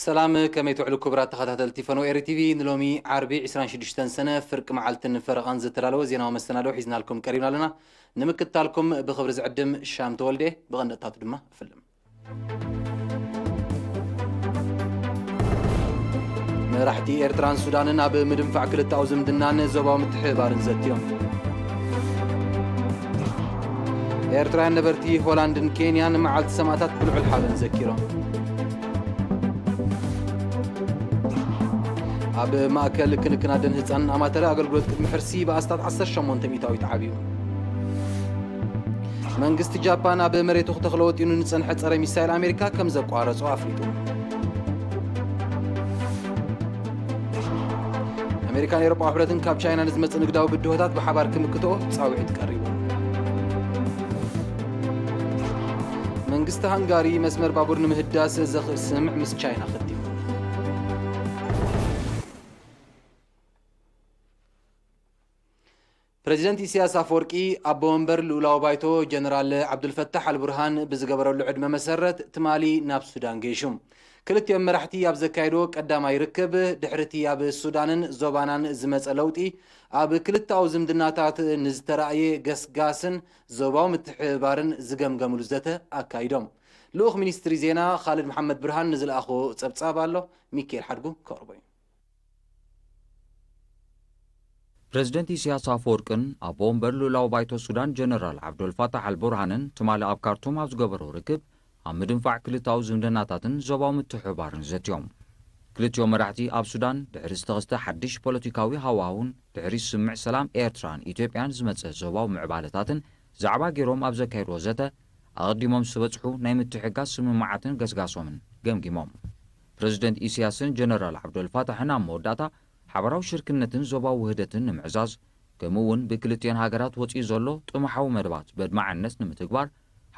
ሰላም፣ ከመይ ትውዕሉ ክቡራት ተኸታተልቲ ፈነወ ኤሪ ቲቪ? ንሎሚ ዓርቢ ዕስራን ሽዱሽተን ሰነ ፍርቂ መዓልትን ፈረቓን ዝተዳለወ ዜናዊ መሰናድኦ ሒዝናልኩም ቀሪብና ኣለና። ንምክትታልኩም ብኽብሪ ዝዕድም ሻም ተወልደ፣ ብቐንደታቱ ድማ እፍልም። መራሕቲ ኤርትራን ሱዳንን ኣብ ምድንፋዕ ክልተኣዊ ዝምድናን ዞባዊ ምትሕብባርን ዘትዮም። ኤርትራውያን ነበርቲ ሆላንድን ኬንያን መዓልቲ ሰማእታት ብልዑል ሓበን ዘኪሮም። ኣብ ማእከል ክንክን ኣደን ህጻንን ኣማተረ ኣገልግሎት ቅድሚ ሕርሲ ብኣስታት ዓሰርተ ሸሞንተ ሚእታዊት ዓብዩ። መንግስቲ ጃፓን ኣብ መሬቱ ክተኽሎ ወጢኑ ንጸንሐ ጸረ ሚሳይል ኣሜሪካ ከም ዘቋረጾ ኣፍሊጡ። ኣሜሪካን ኤውሮጳ ሕብረትን ካብ ቻይና ንዝመጽእ ንግዳዊ ብድሆታት ብሓባር ክምክትኦ ጻውዒት ቀሪቡ። መንግስቲ ሃንጋሪ መስመር ባቡር ንምህዳስ ዘኽእል ስምምዕ ምስ ቻይና ከቲሙ። ፕረዚደንት ኢሳያስ ኣፈወርቂ ኣቦ ወንበር ልኡላዊ ባይቶ ጀነራል ዓብዱልፈታሕ ኣልቡርሃን ብዝገበረሉ ዕድመ መሰረት ትማሊ ናብ ሱዳን ገይሹ። ክልቲኦም መራሕቲ ኣብ ዘካየድዎ ቀዳማይ ርክብ፣ ድሕሪቲ ኣብ ሱዳንን ዞባናን ዝመጸ ለውጢ፣ ኣብ ክልተኣዊ ዝምድናታት ንዝተራእየ ገስጋስን ዞባዊ ምትሕብባርን ዝገምገምሉ ዘተ ኣካይዶም። ልኡኽ ሚኒስትሪ ዜና ኻልድ መሓመድ ብርሃን ንዝለኣኾ ጸብጻብ ኣሎ፣ ሚካኤል ሓድጉ ከቕርቦ እዩ። ፕረዚደንት ኢሳያስ ኣፈወርቅን ኣቦ ወንበር ልኡላዊ ባይቶ ሱዳን ጀነራል ዓብዶልፋታሕ ኣልቡርሃንን ትማሊ ኣብ ካርቱም ኣብ ዝገበሮ ርክብ፣ ኣብ ምድንፋዕ ክልታዊ ዝምድናታትን ዞባዊ ምትሕብባርን ዘትዮም። ክልቲኦም መራሕቲ ኣብ ሱዳን ድሕሪ ዝተኸስተ ሓድሽ ፖለቲካዊ ሃዋህውን ድሕሪ ስምምዕ ሰላም ኤርትራን ኢትዮጵያን ዝመጸ ዞባዊ ምዕባለታትን ዛዕባ ገይሮም ኣብ ዘካየድዎ ዘተ፣ ኣቐዲሞም ዝተበጽሑ ናይ ምትሕግጋዝ ስምምዓትን ገስጋሶምን ገምጊሞም። ፕረዚደንት ኢሳያስን ጀነራል ዓብደልፋታሕን ኣብ መወዳእታ፣ ሓባራዊ ሽርክነትን ዞባዊ ውህደትን ንምዕዛዝ፣ ከምኡ እውን ብክልቲኦን ሃገራት ወጺኡ ዘሎ ጥሙሓዊ መደባት በድማዕነት ንምትግባር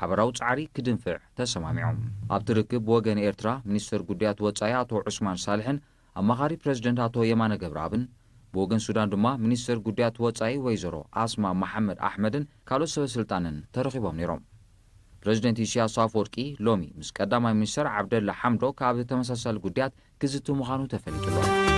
ሓባራዊ ጻዕሪ ክድንፍዕ ተሰማሚዖም። ኣብቲ ርክብ ብወገን ኤርትራ፣ ሚኒስተር ጉዳያት ወጻኢ ኣቶ ዑስማን ሳልሕን ኣማኻሪ ፕረዚደንት ኣቶ የማነ ገብረኣብን፣ ብወገን ሱዳን ድማ ሚኒስተር ጉዳያት ወጻኢ ወይዘሮ ኣስማ መሓመድ ኣሕመድን ካልኦት ሰበ ስልጣንን ተረኺቦም ነይሮም። ፕረዚደንት ኢሳያስ ኣፈወርቂ ሎሚ ምስ ቀዳማይ ሚኒስተር ዓብደላ ሓምዶክ ኣብ ተመሳሳሊ ጉዳያት ክዝቲ ምዃኑ ተፈሊጡ ኣሎ።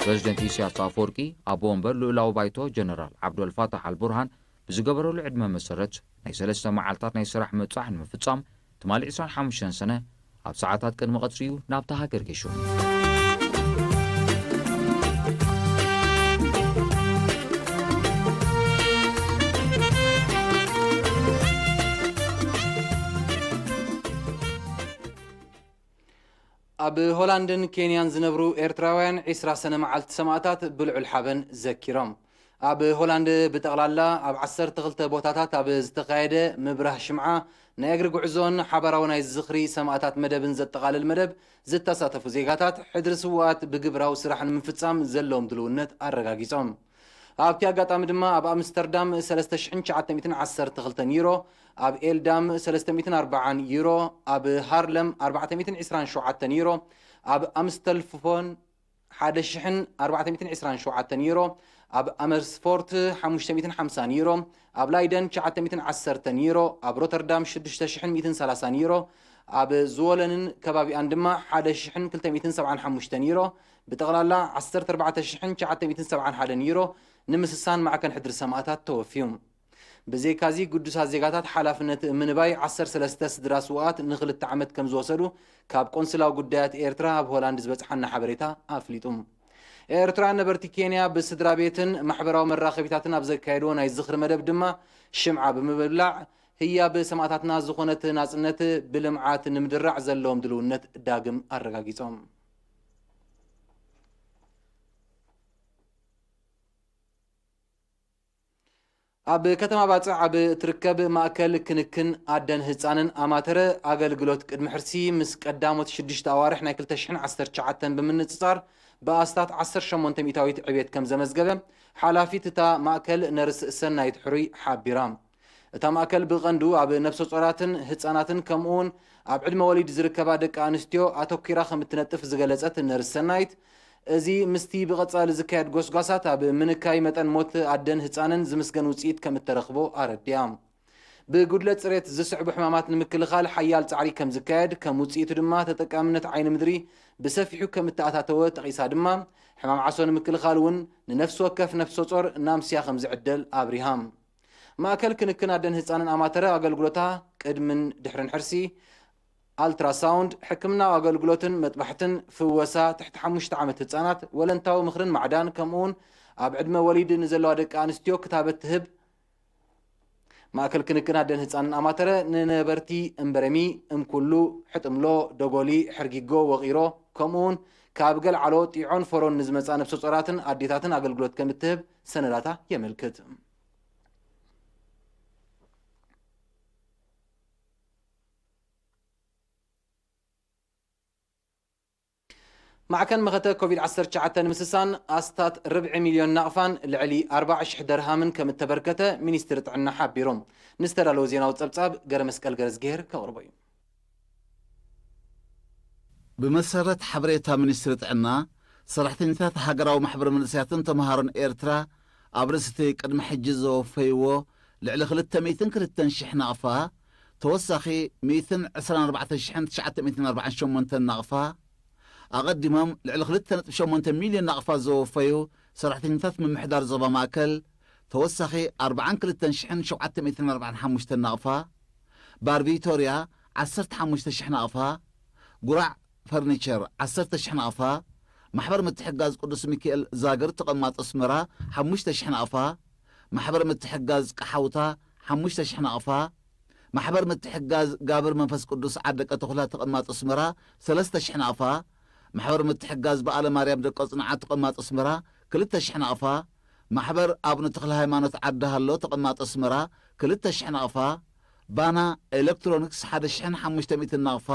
ፕረዚደንት ኢሳያስ ኣፈወርቂ ኣቦ ወንበር ልኡላዊ ባይቶ ጀነራል ዓብዶልፋታሕ ኣልቡርሃን ብዝገበረሉ ዕድመ መሰረት፣ ናይ ሰለስተ መዓልታት ናይ ስራሕ ምብጻሕ ንምፍጻም፣ ትማሊ ዕስራን ሓሙሽተን ሰነ፣ ኣብ ሰዓታት ቅድሚ ቀትሪ እዩ ናብታ ሃገር ገይሹ። ኣብ ሆላንድን ኬንያን ዝነብሩ ኤርትራውያን ዕስራ ሰነ መዓልቲ ሰማእታት ብልዑል ሓበን ዘኪሮም። ኣብ ሆላንድ ብጠቕላላ ኣብ ዓሰርተ ክልተ ቦታታት ኣብ ዝተኻየደ ምብራህ ሽምዓ፣ ናይ እግሪ ጉዕዞን ሓባራዊ ናይ ዝኽሪ ሰማእታት መደብን ዘጠቓልል መደብ ዝተሳተፉ ዜጋታት፣ ሕድሪ ስዉኣት ብግብራዊ ስራሕ ንምፍጻም ዘለዎም ድልውነት ኣረጋጊጾም። ኣብቲ ኣጋጣሚ ድማ ኣብ ኣምስተርዳም ሰለስተ ሽሕን ትሽዓተ ሚእትን ዓሰርተ ክልተን ዩሮ፣ ኣብ ኤልዳም ሰለስተ ሚእትን ኣርባዓን ዩሮ፣ ኣብ ሃርለም ኣርባዕተ ሚእትን ዕስራን ሸውዓተን ዩሮ፣ ኣብ ኣምስተልፎን ሓደ ሽሕን ኣርባዕተ ሚእትን ዕስራን ሸውዓተን ዩሮ፣ ኣብ ኣመርስፎርት ሓሙሽተ ሚእትን ሓምሳን ዩሮ፣ ኣብ ላይደን ትሽዓተ ሚእትን ዓሰርተን ዩሮ፣ ኣብ ሮተርዳም ሽዱሽተ ሽሕን ሚእትን ሰላሳን ዩሮ፣ ኣብ ዝወለንን ከባቢኣን ድማ ሓደ ሽሕን ክልተ ሚእትን ሰብዓን ሓሙሽተን ዩሮ፣ ብጠቕላላ ዓሰርተ ኣርባዕተ ሽሕን ትሽዓተ ሚእትን ሰብዓን ሓደን ዩሮ ንምስሳን ማዕከን ሕድሪ ሰማእታት ተወፍዩ። ብዘይካዚ፣ ግዱሳት ዜጋታት ሓላፍነት ምንባይ ዓሰርተ ሰለስተ ስድራ ስውኣት ንኽልተ ዓመት ከም ዝወሰዱ ካብ ቆንስላዊ ጉዳያት ኤርትራ ኣብ ሆላንድ ዝበጽሓና ሓበሬታ ኣፍሊጡ። ኤርትራውያን ነበርቲ ኬንያ ብስድራ ቤትን ማሕበራዊ መራኸቢታትን ኣብ ዘካየድዎ ናይ ዝኽሪ መደብ ድማ ሽምዓ ብምብላዕ ህያብ ሰማእታትና ዝኾነት ናጽነት ብልምዓት ንምድራዕ ዘለዎም ድልውነት ዳግም ኣረጋጊጾም። ኣብ ከተማ ባጽዕ ኣብ እትርከብ ማእከል ክንክን ኣደን ህጻንን ኣማተረ ኣገልግሎት ቅድሚ ሕርሲ ምስ ቀዳሞት ሽዱሽተ ኣዋርሕ ናይ ክልተ ሽሕን ዓሰርተ ትሽዓተን ብምንጽጻር ብኣስታት ዓሰርተ ሸሞንተ ሚእታዊት ዕብየት ከም ዘመዝገበ ሓላፊት እታ ማእከል ነርስ ሰናይት ሕሩይ ሓቢራ። እታ ማእከል ብቐንዱ ኣብ ነብሰ ጾራትን ህጻናትን ከምኡውን ኣብ ዕድመ ወሊድ ዝርከባ ደቂ ኣንስትዮ ኣተኲራ ከም እትነጥፍ ዝገለጸት ነርስ ሰናይት፣ እዚ ምስቲ ብቐጻሊ ዝካየድ ጎስጓሳት ኣብ ምንካይ መጠን ሞት ኣደን ህጻንን ዝምስገን ውጽኢት ከም እተረኽቦ ኣረዲኣ። ብጉድለት ጽሬት ዝስዕቡ ሕማማት ንምክልኻል ሓያል ጻዕሪ ከም ዝካየድ፣ ከም ውጽኢቱ ድማ ተጠቃምነት ዓይኒ ምድሪ ብሰፊሑ ከም እተኣታተወ ጠቒሳ ድማ፣ ሕማም ዓሶ ንምክልኻል እውን ንነፍሲ ወከፍ ነፍሰ ጾር ናምስያ ከም ዝዕደል ኣብሪሃ። ማእከል ክንክን ኣደን ህጻንን ኣማተረ ኣገልግሎታ ቅድምን ድሕርን ሕርሲ፣ ኣልትራሳውንድ፣ ሕክምናዊ ኣገልግሎትን መጥባሕትን፣ ፍወሳ ትሕቲ ሓሙሽተ ዓመት ህጻናት፣ ወለንታዊ ምኽርን ማዕዳን፣ ከምኡውን ኣብ ዕድመ ወሊድ ንዘለዋ ደቂ ኣንስትዮ ክታበት ትህብ። ማእከል ክንክን ኣደን ህጻንን ኣማተረ ንነበርቲ እምበረሚ፣ እምኩሉ፣ ሕጥምሎ፣ ደጎሊ፣ ሕርጊጎ፣ ወቒሮ፣ ከምኡውን ካብ ገልዓሎ፣ ጢዖን ፈሮን ንዝመጻ ነፍሰ ጾራትን ኣዴታትን ኣገልግሎት ከም እትህብ ሰነዳታ የመልክት። ማዕከን መኸተ ኮቪድ ዓሰርተ ትሽዓተ ንምስሳን ኣስታት ርብዒ ሚልዮን ናቕፋን ልዕሊ ኣርባዓ ሽሕ ደርሃምን ከም እተበርከተ ሚኒስትሪ ጥዕና ሓቢሩ። ንዝተዳለወ ዜናዊ ጸብጻብ ገረመስቀል ገረዝግሄር ከቕርቦ እዩ። ብመሰረት ሓበሬታ ሚኒስትሪ ጥዕና፣ ሰራሕተኛታት ሃገራዊ ማሕበር መንእሰያትን ተምሃሮን ኤርትራ ኣብ ርእሲ እቲ ቅድሚ ሕጂ ዘወፈይዎ ልዕሊ ክልተ ሚእትን ክልተን ሽሕ ናቕፋ፣ ተወሳኺ ሚእትን ዕስራን ኣርባዕተን ሽሕን ትሽዓተ ሚእትን ኣርባዓን ሸሞንተን ናቕፋ፣ ኣቐዲሞም ልዕሊ ክልተ ነጥቢ ሸሞንተ ሚልዮን ናቕፋ ዘወፈዩ ሰራሕተኛታት ምምሕዳር ዞባ ማእከል፣ ተወሳኺ ኣርባዓን ክልተን ሽሕን ሸውዓተ ሚእትን ኣርባዓን ሓሙሽተን ናቕፋ፣ ባር ቪክቶርያ ዓሰርተ ሓሙሽተ ሽሕ ናቕፋ፣ ጉራዕ ፈርኒቸር ዓሰርተ ሽሕ ናቕፋ፣ ማሕበር ምትሕጋዝ ቅዱስ ሚካኤል ዛግር ተቐማጦ ኣስመራ ሓሙሽተ ሽሕ ናቕፋ፣ ማሕበር ምትሕጋዝ ቀሓውታ ሓሙሽተ ሽሕ ናቕፋ፣ ማሕበር ምትሕጋዝ ጋብር መንፈስ ቅዱስ ዓደቀ ተኹላ ተቐማጦ ኣስመራ ሰለስተ ሽሕ ናቕፋ፣ ማሕበር ምትሕጋዝ በዓለ ማርያም ደቀ ጽንዓት ተቐማጦ ኣስመራ ክልተ ሽሕ ናቕፋ፣ ማሕበር ኣቡነ ተኽለ ሃይማኖት ዓዲ ሃሎ ተቐማጦ ኣስመራ ክልተ ሽሕ ናቕፋ፣ ባና ኤሌክትሮኒክስ ሓደ ሽሕን ሓሙሽተ ሚእትን ናቕፋ፣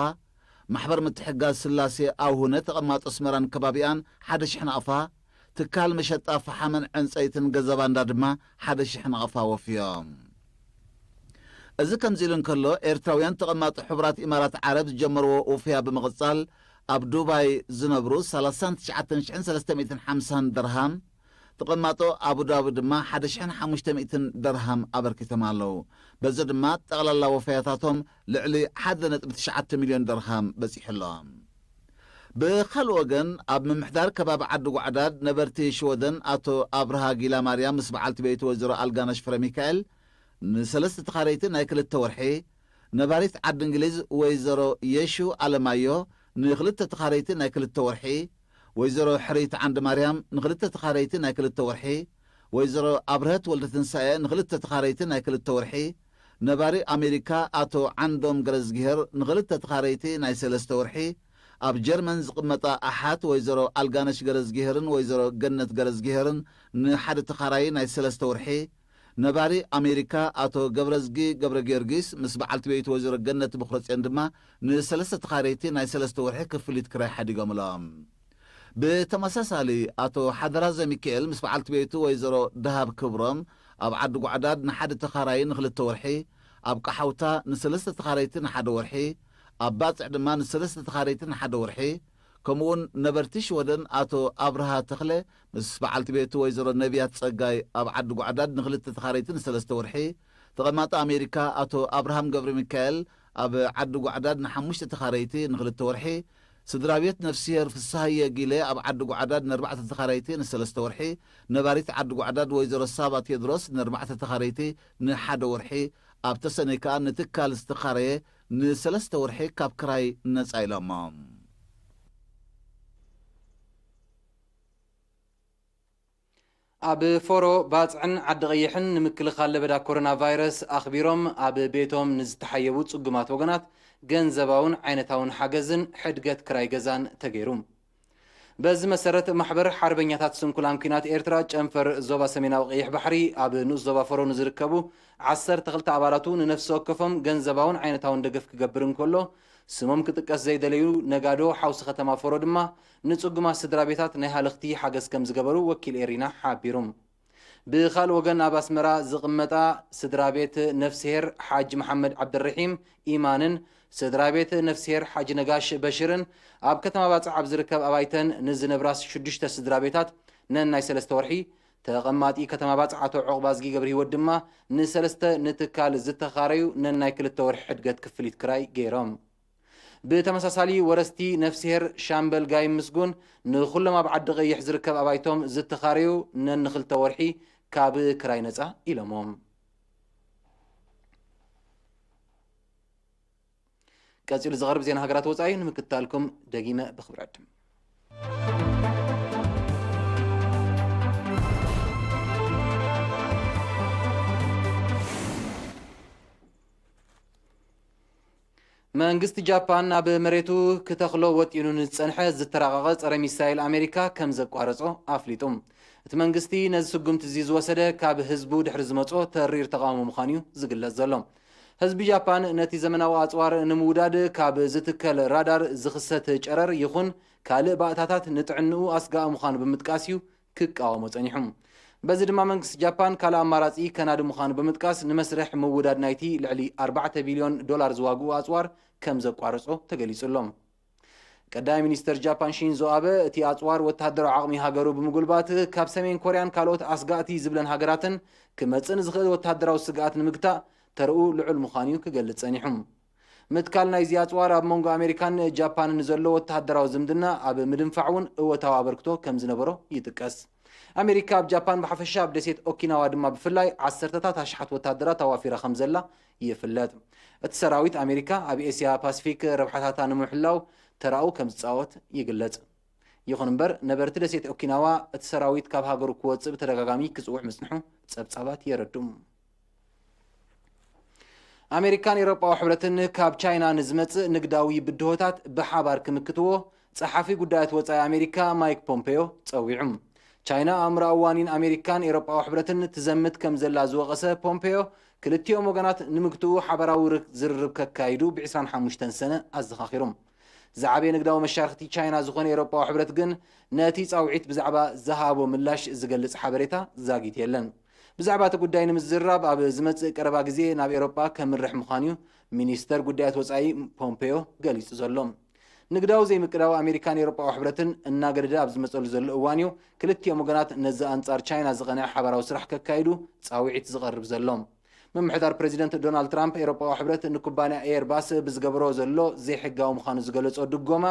ማሕበር ምትሕጋዝ ስላሴ ኣውሁነ ተቐማጦ ኣስመራን ከባቢኣን ሓደ ሽሕ ናቕፋ፣ ትካል መሸጣ ፈሓምን ዕንጸይትን ገዛ ባንዳ ድማ ሓደ ሽሕ ናቕፋ ወፍዮም። እዚ ከምዚ ኢሉ እንከሎ፣ ኤርትራውያን ተቐማጦ ሕቡራት ኢማራት ዓረብ ዝጀመርዎ ውፍያ ብምቕጻል፣ ኣብ ዱባይ ዝነብሩ ሰላሳን ትሽዓተ ሽሕን ሰለስተ ሚእትን ሓምሳን ደርሃም፣ ተቐማጦ ኣቡዳቢ ድማ ሓደ ሽሕን ሓሙሽተ ሚእትን ደርሃም ኣበርኪቶም ኣለዉ። በዚ ድማ ጠቕላላ ወፈያታቶም ልዕሊ ሓደ ነጥቢ ትሽዓተ ሚልዮን ደርሃም በጺሑ ኣሎ። ብኻልእ ወገን፣ ኣብ ምምሕዳር ከባቢ ዓዲ ጓዕዳድ ነበርቲ ሽወደን ኣቶ ኣብርሃ ጊላ ማርያም ምስ በዓልቲ ቤቱ ወይዘሮ ኣልጋነሽ ፍረ ሚካኤል ንሰለስተ ተኻረይቲ ናይ ክልተ ወርሒ፣ ነባሪት ዓዲ እንግሊዝ ወይዘሮ የሹ ኣለማዮ ንክልተ ተኻረይቲ ናይ ክልተ ወርሒ፣ ወይዘሮ ሕርይቲ ዓንዲ ማርያም ንክልተ ተኻረይቲ ናይ ክልተ ወርሒ፣ ወይዘሮ ኣብርሀት ወልደ ትንሳኤ ንክልተ ተኻረይቲ ናይ ክልተ ወርሒ፣ ነባሪ ኣሜሪካ ኣቶ ዓንዶም ገረዝግሄር ንክልተ ተኻረይቲ ናይ ሰለስተ ወርሒ፣ ኣብ ጀርመን ዝቕመጣ ኣሓት ወይዘሮ ኣልጋነሽ ገረዝግሄርን ወይዘሮ ገነት ገረዝግሄርን ንሓደ ተኻራዪ ናይ ሰለስተ ወርሒ፣ ነባሪ ኣሜሪካ ኣቶ ገብረዝጊ ገብረ ጊዮርጊስ ምስ በዓልቲ ቤቱ ወይዘሮ ገነት ብኽረጽዮን ድማ ንሰለስተ ተኻረይቲ ናይ ሰለስተ ወርሒ ክፍሊት ክራይ ሓዲጎምሎም። ብተመሳሳሊ፣ ኣቶ ሓደራ ዘሚካኤል ምስ በዓልቲ ቤቱ ወይዘሮ ደሃብ ክብሮም ኣብ ዓዲ ጓዕዳድ ንሓደ ተኻራዪ ንክልተ ወርሒ፣ ኣብ ቀሓውታ ንሰለስተ ተኻረይቲ ንሓደ ወርሒ፣ ኣብ ባጽዕ ድማ ንሰለስተ ተኻረይቲ ንሓደ ወርሒ፣ ከምኡውን ነበርቲ ሽወደን ኣቶ ኣብርሃ ተኽለ ምስ በዓልቲ ቤቱ ወይዘሮ ነቢያት ጸጋይ ኣብ ዓዲ ጓዕዳድ ንክልተ ተኻረይቲ ንሰለስተ ወርሒ፣ ተቐማጢ ኣሜሪካ ኣቶ ኣብርሃም ገብረ ሚካኤል ኣብ ዓዲ ጓዕዳድ ንሓሙሽተ ተኻረይቲ ንክልተ ወርሒ፣ ስድራ ቤት ነፍስሄር ፍስሃየ ጊለ ኣብ ዓዲ ጓዕዳድ ንኣርባዕተ ተኻረይቲ ንሰለስተ ወርሒ፣ ነባሪት ዓዲ ጓዕዳድ ወይዘሮ ሳባ ቴድሮስ ንኣርባዕተ ተኻረይቲ ንሓደ ወርሒ፣ ኣብ ተሰነይ ከኣ ንትካል ዝተኻረየ ንሰለስተ ወርሒ ካብ ክራይ ነጻ ኢሎሞ። ኣብ ፎሮ፣ ባጽዕን ዓዲ ቀይሕን ንምክልኻል ለበዳ ኮሮና ቫይረስ ኣኽቢሮም ኣብ ቤቶም ንዝተሓየቡ ጽጉማት ወገናት ገንዘባውን ዓይነታውን ሓገዝን ሕድገት ክራይ ገዛን ተገይሩ። በዚ መሰረት፣ ማሕበር ሓርበኛታት ስንኩላን ኲናት ኤርትራ ጨንፈር ዞባ ሰሜናዊ ቀይሕ ባሕሪ ኣብ ንኡስ ዞባ ፎሮ ንዝርከቡ ዓሰርተ ክልተ ኣባላቱ ንነፍሲ ወከፎም ገንዘባውን ዓይነታውን ደገፍ ክገብር እንከሎ፣ ስሞም ክጥቀስ ዘይደለዩ ነጋዶ ሓውሲ ከተማ ፎሮ ድማ ንጽጉማት ስድራ ቤታት ናይ ሃለኽቲ ሓገዝ ከም ዝገበሩ ወኪል ኤሪና ሓቢሩ። ብኻልእ ወገን ኣብ ኣስመራ ዝቕመጣ ስድራ ቤት ነፍስሄር ሓጅ መሓመድ ዓብደረሒም ኢማንን ስድራ ቤት ነፍስሄር ሓጅ ነጋሽ በሽርን ኣብ ከተማ ባጽዕ ኣብ ዝርከብ ኣባይተን ንዝነብራ ሽዱሽተ ስድራ ቤታት ነናይ ሰለስተ ወርሒ፣ ተቐማጢ ከተማ ባጽዕ ኣቶ ዑቕባዝጊ ገብረሂወት ድማ ንሰለስተ ንትካል ዝተኻረዩ ነናይ ክልተ ወርሒ ሕድገት ክፍሊት ክራይ ገይሮም። ብተመሳሳሊ ወረስቲ ነፍስሄር ሻምበል ጋይ ምስጉን ንኹሎም ኣብ ዓዲ ቀይሕ ዝርከብ ኣባይቶም ዝተኻረዩ ነንኽልተ ወርሒ ካብ ክራይ ነጻ ኢሎሞም። ቀጺሉ ዝቐርብ ዜና ሃገራት ወጻኢ ንምክትታልኩም ደጊመ ብኽብሪ ዕድም። መንግስቲ ጃፓን ኣብ መሬቱ ክተኽሎ ወጢኑ ንዝጸንሐ ዝተራቐቐ ጸረ ሚሳይል ኣሜሪካ ከም ዘቋረጾ ኣፍሊጡ። እቲ መንግስቲ ነዚ ስጉምቲ እዚ ዝወሰደ ካብ ህዝቡ ድሕሪ ዝመጾ ተሪር ተቓውሞ ምዃኑ እዩ ዝግለጽ ዘሎ። ህዝቢ ጃፓን ነቲ ዘመናዊ ኣጽዋር ንምውዳድ ካብ ዝትከል ራዳር ዝኽሰት ጨረር ይኹን ካልእ ባእታታት ንጥዕንኡ ኣስጋኢ ምዃኑ ብምጥቃስ እዩ ክቃወሞ ጸኒሑ። በዚ ድማ መንግስቲ ጃፓን ካልእ ኣማራጺ ከናዲ ምዃኑ ብምጥቃስ ንመስርሕ ምውዳድ ናይቲ ልዕሊ ኣርባዕተ ቢልዮን ዶላር ዝዋግኡ ኣጽዋር ከም ዘቋረጾ ተገሊጹ ኣሎ። ቀዳማይ ሚኒስተር ጃፓን ሺንዞ ኣበ እቲ ኣጽዋር ወተሃደራዊ ዓቕሚ ሃገሩ ብምጉልባት ካብ ሰሜን ኮርያን ካልኦት ኣስጋእቲ ዝብለን ሃገራትን ክመጽእ ንዝኽእል ወተሃደራዊ ስግኣት ንምግታእ ተርኡ ልዑል ምዃኑ እዩ ክገልጽ ጸኒሑ። ምትካል ናይዚ ኣጽዋር ኣብ መንጎ ኣሜሪካን ጃፓንን ንዘሎ ወተሃደራዊ ዝምድና ኣብ ምድንፋዕ እውን እወታዊ ኣበርክቶ ከም ዝነበሮ ይጥቀስ። ኣሜሪካ ኣብ ጃፓን ብሓፈሻ ኣብ ደሴት ኦኪናዋ ድማ ብፍላይ ዓሰርተታት ኣሽሓት ወተሃደራት ኣዋፊራ ከም ዘላ ይፍለጥ። እቲ ሰራዊት ኣሜሪካ ኣብ ኤስያ ፓሲፊክ ረብሓታታ ንምሕላው ተራኡ ከም ዝጻወት ይግለጽ። ይኹን እምበር ነበርቲ ደሴት ኦኪናዋ እቲ ሰራዊት ካብ ሃገሩ ክወጽእ ብተደጋጋሚ ክጽውዕ ምጽንሑ ጸብጻባት የረድኡ። ኣሜሪካን ኤውሮጳዊ ሕብረትን ካብ ቻይና ንዝመጽእ ንግዳዊ ብድሆታት ብሓባር ክምክትዎ ጸሓፊ ጉዳያት ወጻኢ ኣሜሪካ ማይክ ፖምፔዮ ጸዊዑ። ቻይና ኣእምሮኣዊ ዋኒን ኣሜሪካን ኤውሮጳዊ ሕብረትን ትዘምት ከም ዘላ ዝወቐሰ ፖምፔዮ ክልቲኦም ወገናት ንምግትኡ ሓባራዊ ርክ- ዝርርብ ከካይዱ ብ ዕስራን ሓሙሽተን ሰነ ኣዘኻኺሩ። ዝዓበየ ንግዳዊ መሻርክቲ ቻይና ዝኾነ ኤውሮጳዊ ሕብረት ግን ነቲ ጻውዒት ብዛዕባ ዝሃቦ ምላሽ ዝገልጽ ሓበሬታ ዛጊት የለን። ብዛዕባ እቲ ጉዳይ ንምዝራብ ኣብ ዝመጽእ ቀረባ ግዜ ናብ ኤውሮጳ ከምርሕ ምዃኑ እዩ ሚኒስተር ጉዳያት ወጻኢ ፖምፔዮ ገሊጹ ዘሎ። ንግዳዊ ዘይምቅዳው ኣሜሪካን ኤውሮጳዊ ሕብረትን እናገደደ ኣብ ዝመጸሉ ዘሎ እዋን እዩ ክልቲኦም ወገናት ነዚ ኣንጻር ቻይና ዝቐንዐ ሓባራዊ ስራሕ ከካይዱ ጻውዒት ዝቐርብ ዘሎ። ምምሕዳር ፕሬዚደንት ዶናልድ ትራምፕ ኤውሮጳዊ ሕብረት ንኩባንያ ኤርባስ ብዝገብሮ ዘሎ ዘይሕጋዊ ምዃኑ ዝገለጾ ድጎማ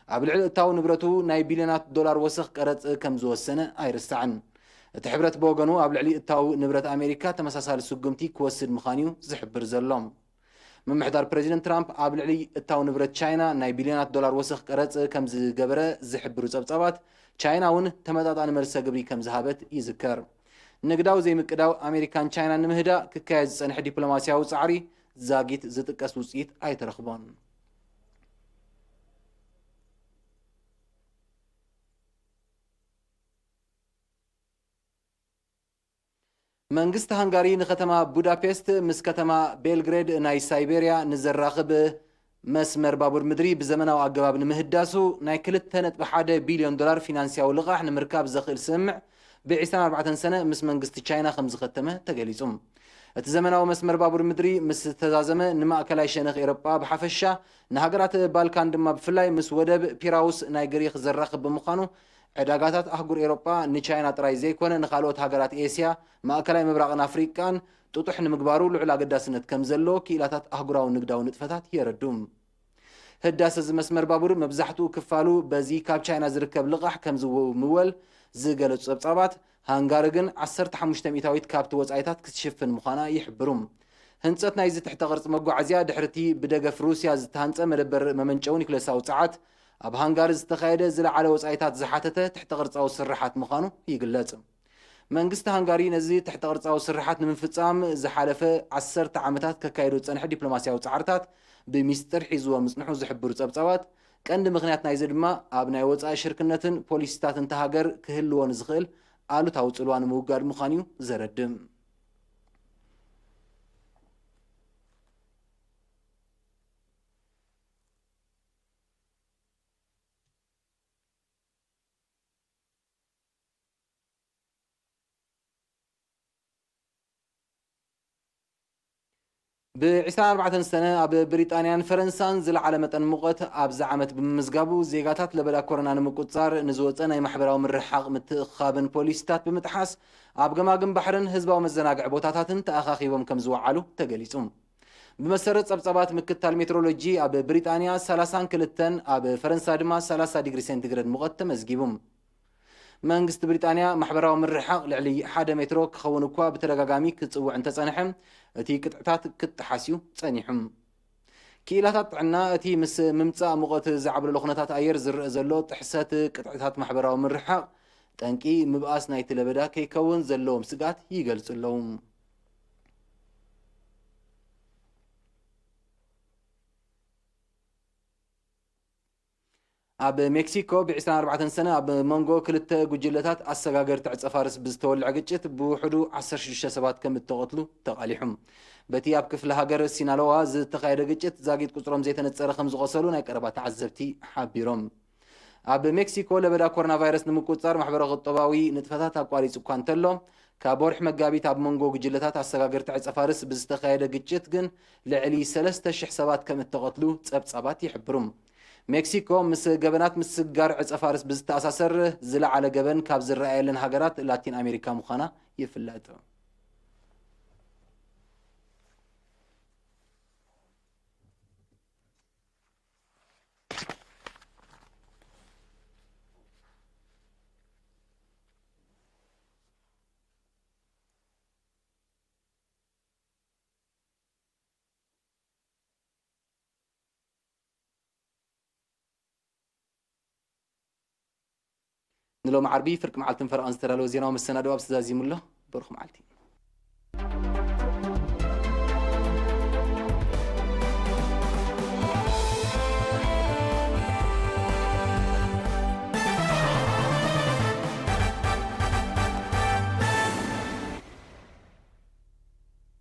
ኣብ ልዕሊ እታው ንብረቱ ናይ ቢልዮናት ዶላር ወሰኽ ቀረጽ ከም ዝወሰነ ኣይርሳዕን። እቲ ሕብረት ብወገኑ ኣብ ልዕሊ እታው ንብረት ኣሜሪካ ተመሳሳሊ ስጉምቲ ክወስድ ምዃኑ እዩ ዝሕብር ዘሎ። ምምሕዳር ፕሬዚደንት ትራምፕ ኣብ ልዕሊ እታው ንብረት ቻይና ናይ ቢልዮናት ዶላር ወሰኽ ቀረጽ ከም ዝገበረ ዝሕብሩ ጸብጻባት፣ ቻይና እውን ተመጣጣኒ መልሰ ግብሪ ከም ዝሃበት ይዝከር። ንግዳዊ ዘይምቅዳው ኣሜሪካን ቻይናን ንምህዳእ ክካየድ ዝጸንሐ ዲፕሎማስያዊ ጻዕሪ ዛጊት ዝጥቀስ ውጽኢት ኣይተረኽቦን። መንግስቲ ሃንጋሪ ንከተማ ቡዳፔስት ምስ ከተማ ቤልግሬድ ናይ ሳይቤርያ ንዘራኽብ መስመር ባቡር ምድሪ ብዘመናዊ ኣገባብ ንምህዳሱ ናይ ክልተ ነጥቢ ሓደ ቢልዮን ዶላር ፊናንስያዊ ልቓሕ ንምርካብ ዘኽእል ስምምዕ ብ ዕስራን ኣርባዕተን ሰነ ምስ መንግስቲ ቻይና ከም ዝኸተመ ተገሊጹ። እቲ ዘመናዊ መስመር ባቡር ምድሪ ምስ ተዛዘመ ንማእከላይ ሸነኽ ኤሮጳ ብሓፈሻ ንሃገራት ባልካን ድማ ብፍላይ ምስ ወደብ ፒራውስ ናይ ግሪኽ ዘራኽብ ብምዃኑ ዕዳጋታት ኣህጉር ኤሮጳ ንቻይና ጥራይ ዘይኮነ ንኻልኦት ሃገራት ኤስያ፣ ማእከላይ ምብራቕን ኣፍሪቃን ጥጡሕ ንምግባሩ ልዑል ኣገዳስነት ከም ዘሎ ክኢላታት ኣህጉራዊ ንግዳዊ ንጥፈታት የረዱ። ህዳሰ እዚ መስመር ባቡር መብዛሕትኡ ክፋሉ በዚ ካብ ቻይና ዝርከብ ልቓሕ ከም ዝምወል ዝገለጹ ጸብጻባት፣ ሃንጋሪ ግን ዓሰርተ ሓሙሽተ ሚእታዊት ካብቲ ወጻኢታት ክትሽፍን ምዃና ይሕብሩ። ህንጸት ናይዚ ትሕተ ቅርጺ መጓዓዝያ ድሕርቲ ብደገፍ ሩስያ ዝተሃንጸ መደበር መመንጨዊ ኒክለሳዊ ጸዓት ኣብ ሃንጋሪ ዝተኻየደ ዝለዓለ ወጻኢታት ዝሓተተ ትሕተ ቅርጻዊ ስርሓት ምዃኑ ይግለጽ። መንግስቲ ሃንጋሪ ነዚ ትሕተ ቅርጻዊ ስርሓት ንምፍጻም ዝሓለፈ ዓሰርተ ዓመታት ከካይዶ ዝጸንሐ ዲፕሎማስያዊ ጻዕርታት ብሚስጥር ሒዝዎ ምጽንሑ ዝሕብሩ ጸብጻባት፣ ቀንዲ ምኽንያት ናይዚ ድማ ኣብ ናይ ወጻኢ ሽርክነትን ፖሊሲታትን እታ ሃገር ክህልዎ ንዝኽእል ኣሉታዊ ጽልዋ ንምውጋድ ምዃኑ እዩ ዘረድእ። ብ24 ሰነ ኣብ ብሪጣንያን ፈረንሳን ዝለዓለ መጠን ሙቐት ኣብዚ ዓመት ብምምዝጋቡ፣ ዜጋታት ለበዳ ኮሮና ንምቁጽጻር ንዝወጸ ናይ ማሕበራዊ ምርሕሓቕ ምትእኽኻብን ፖሊሲታት ብምጥሓስ፣ ኣብ ገማግም ባሕርን ህዝባዊ መዘናግዒ ቦታታትን ተኣኻኺቦም ከም ዝወዓሉ ተገሊጹ። ብመሰረት ጸብጻባት ምክትታል ሜትሮሎጂ፣ ኣብ ብሪጣንያ 32፣ ኣብ ፈረንሳ ድማ 30 ዲግሪ ሴንቲግሬድ ሙቐት ተመዝጊቡ። መንግስቲ ብሪጣንያ ማሕበራዊ ምርሕሓቕ ልዕሊ ሓደ ሜትሮ ክኸውን እኳ ብተደጋጋሚ ክጽውዕ እንተጸንሐ፣ እቲ ቅጥዕታት ክጥሓስ እዩ ጸኒሑ። ክኢላታት ጥዕና፣ እቲ ምስ ምምጻእ ሙቐት ዝዓብለሎ ኩነታት ኣየር ዝረአ ዘሎ ጥሕሰት ቅጥዕታት ማሕበራዊ ምርሕሓቕ፣ ጠንቂ ምብኣስ ናይቲ ለበዳ ከይከውን ዘለዎም ስግኣት ይገልጹ ኣለዉ። ኣብ ሜክሲኮ ብ24 ሰነ ኣብ መንጎ ክልተ ጉጅለታት ኣሰጋገርቲ ዕጸ ፋርስ ብዝተወልዐ ግጭት ብውሕዱ 16 ሰባት ከም እተቐትሉ ተቓሊሑ። በቲ ኣብ ክፍለ ሃገር ሲናሎዋ ዝተኻየደ ግጭት ዛጊት ቁጽሮም ዘይተነጸረ ከም ዝቖሰሉ ናይ ቀረባ ተዓዘብቲ ሓቢሮም። ኣብ ሜክሲኮ ለበዳ ኮሮና ቫይረስ ንምቁጽጻር ማሕበረ ቁጠባዊ ንጥፈታት ኣቋሪጹ እኳ እንተሎ፣ ካብ ወርሒ መጋቢት ኣብ መንጎ ጉጅለታት ኣሰጋገርቲ ዕጸ ፋርስ ብዝተኻየደ ግጭት ግን ልዕሊ 3,000 ሰባት ከም እተቐትሉ ጸብጻባት ይሕብሩ። ሜክሲኮ ምስ ገበናት ምስጋር ዕጸ ፋርስ ብዝተኣሳሰር ዝለዓለ ገበን ካብ ዝረኣየለን ሃገራት ላቲን ኣሜሪካ ምዃና ይፍለጥ። ንሎሚ ዓርቢ ፍርቂ መዓልትን ፈረቓን ዝተዳለወ ዜናዊ መሰናድኦ ኣብዚ ተዛዚሙ ኣሎ። በርኹ መዓልቲ።